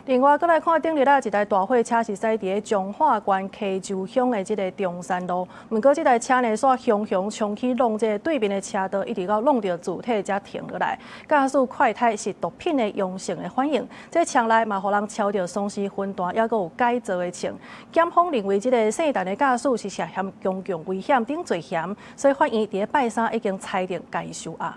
另外，閣來看頂日啊，一台大貨車是駛佇咧彰化縣溪州鄉的這个中山路，毋過這台車呢，煞雄雄衝去挵這个對面的車道，一直到挵著柱體才停落來。駕駛快胎是毒品的陽性的反應，這車內嘛予人抄著喪屍魂彈，抑閣有改造的槍。檢方認為這个姓陳的駕駛是涉嫌公共危險等罪嫌，所以法院佇咧拜三已經裁定共伊收押。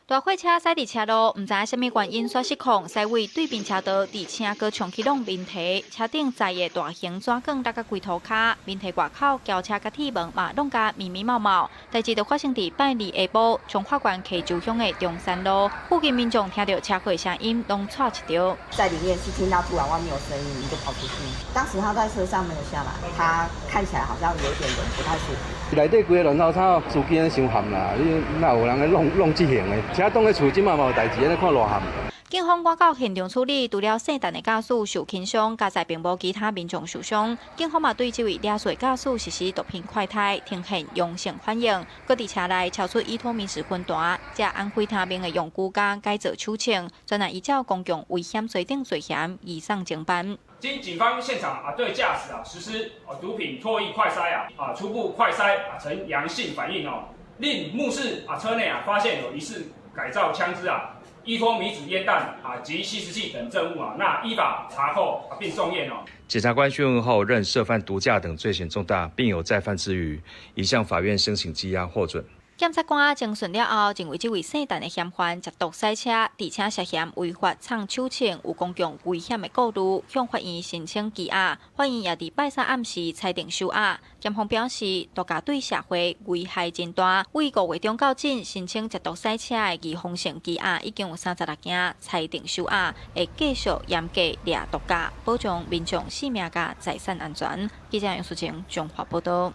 大貨車駛佇車路，毋知影啥物原因煞失控，駛位對面車道，而且閣衝去挵面堤，車頂載的大型紙卷落甲規塗跤，面堤外口轎車佮鐵門嘛挵甲密密茂茂。代誌就發生佇拜二下晡，彰化縣溪州鄉的中山路附近，民眾聽著車禍聲音，攏掣一著。在裡面是聽到突然外面有聲音，你就跑出去。當時他在車上沒有下來，他看起來好像有點人不太舒服。內底規个亂糟糟，司機咧傷譀啦，你哪有人咧挵挵這型的？車擋咧厝這馬嘛有代誌，按呢看偌譀。警方趕到現場處理，除了姓陳的駕駛受輕傷，佳哉並無其他民眾受傷。警方嘛對這位肇事駕駛實施毒品快篩，呈現陽性反應。閣佇車內抄出依托咪酯粉彈、這安非他命的用具佮改造手槍，專案依照公共危險罪等罪嫌移送偵辦。經警方現場啊對駕駛啊實施啊毒品唾液快篩啊啊初步快篩啊呈陽性反應哦，另目視啊車內啊發現有疑似改造槍支啊、依托咪酯煙彈啊及吸食器等證物啊，那依法查扣並送驗哦。檢察官訊問後認涉犯毒駕等罪嫌重大，並有再犯之虞，已向法院申請羈押獲准。檢察官偵訊了後，認為這位姓陳的嫌犯涉毒駛車，而且涉嫌違法藏手槍，有公共危險的顧慮，向法院申請羈押。法院也佇拜三暗時裁定收押。檢方表示，毒駕對社會危害真大，為5月中到今申請涉毒駛車的預防性羈押已經有36件裁定收押，會繼續嚴格掠毒駕，保障民眾性命佮財產安全。記者楊淑晴綜合報道。